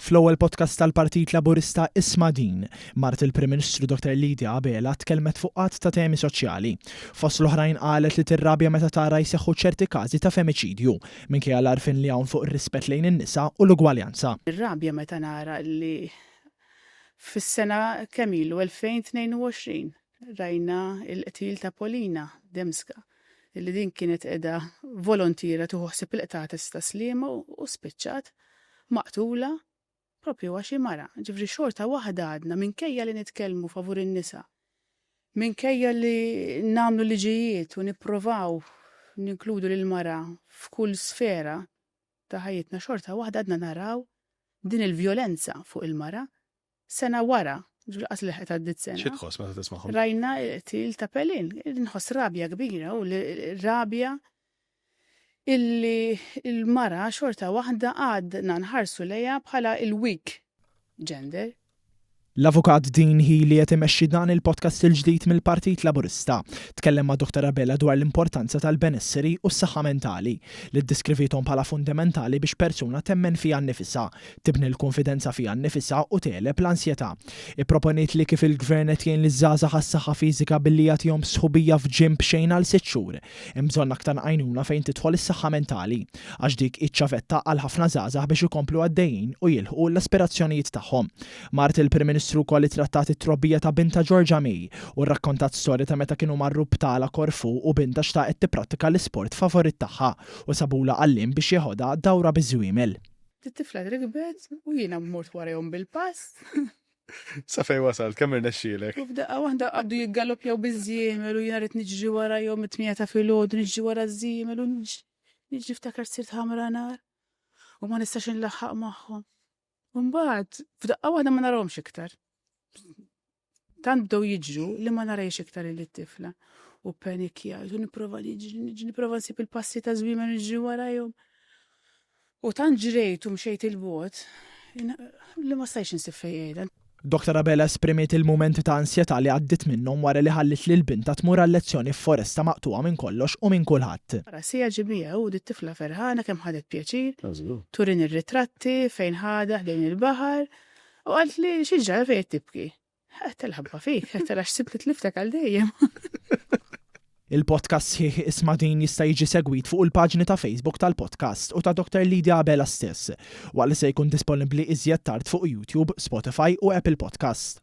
Fl-ewwel podcast tal-Partit Laburista Isma' Din, mart il-Prim Ministru Dottor Lydia Abela tkellmet fuq għadd ta' temi soċjali. Fost l-oħrajn qalet li tirrabja meta tara jseħħu ċerti każi ta' femiċidju, minkejja l-għarfien li hawn fuq ir-rispett lejn in-nisa u l-ugwaljanza. Nirrabja meta nara li fis-sena kemm ilu 2022 rajna l-qtil ta' Polina Demska li din kienet qiegħda volontiera tieħu ħsieb il-qtates ta' Sliema u spiċċat maqtula propju għax hi mara. Ġifieri xorta waħda għadna minkejja li nitkellmu favur in-nisa, minkejja li nagħmlu liġijiet u nipprovaw ninkludu lill-mara f'kull sfera ta' ħajjitna xorta waħda għadna naraw din il-vjolenza fuq il-mara Sena wara, ġifieri qas leħqet għaddiet sena. Xi tħoss meta tismagħhom? Rajna l-qtil ta' Pelin. Inħoss rabja kbira u rabja illi l-mara xorta waħda għadna nħarsu lejha bħala l-weak gender. L-Avukat Dean Hili qed imexxi dan il-podcast il-ġdid mill-Partit Laburista. Tkellem ma' Dottor Abela dwar l-importanza tal-benesseri u s-saħħa mentali, li ddeskriviethom bħala fundamentali biex persuna temmen fiha nnifisha, tibni l-kunfidenza fiha nnifisha u tegħleb l-ansjetà. Ipproponiet li kif il-Gvern qed jgħin liż-żgħażagħ għas-saħħa fiżika billi jagħtihom sħubija f'gym b'xejn għal sitt xhur, hemm bżonn aktar għajnuna fejn tidħol is-saħħa mentali, għax dik hi ċ-ċavetta għal ħafna żgħażagħ biex ikomplu għaddejjin u jilħqu l-aspirazzjonijiet tagħhom. Mart il-Prim Ministru wkoll ittrattat it-trobbija ta' bintha Georgia May u rrakkontat storja ta' meta kienu marru btala Korfu u bintha xtaqet tipprattika l-isport favorit tagħha u sabulha għalliem biex jeħodha dawra biż-żwiemel. It-tifla rikbet u jiena mort warajhom bil-pass. Sa fejn wasalt, kemm irnexxielek? U f'daqqa waħda qabdu jiggalopjaw biż-żiemel u jiena rrid niġri warajhom it-tmienja ta' filgħodu niġri wara ż-żiemel u niġri ftakar sirt ħamra nar u ma nistax inlaħħaq magħhom. U mbagħad f'daqqa waħda ma narahomx iktar. Tant bdew jiġru li ma narajx iktar li t-tifla. U panikjajt u nipprova niġri, niġri, nipprova nsib il-passi ta' żwiemel niġri warajhom. U tant ġrejt u mxejt il-bogħod li ma stajtx insib fejn qiegħda. Dottor Abela esprimiet il-mumenti ta' ansjetà li għaddiet minnhom wara li ħalliet lil bintha tmur għal lezzjoni f'foresta maqtugħa minn kollox u minn kulħadd. Wara siegħa ġie miegħu u dit-tifla ferħana kemm ħadet pjaċir, turini r-ritratti fejn ħadha ħdejn il-baħar u qaltli xi ġara fejn qed tibki. Għedtilha ħabba fik, għedtilha x'sibt li tliftek għal dejjem. Il-podcast sħiħ Isma' Din jista' jiġi segwit fuq il-paġni ta' Facebook tal-podcast u ta' Dottor Lydia Abela stess, waqt li se jkun disponibbli iżjed tard fuq YouTube, Spotify u Apple Podcast.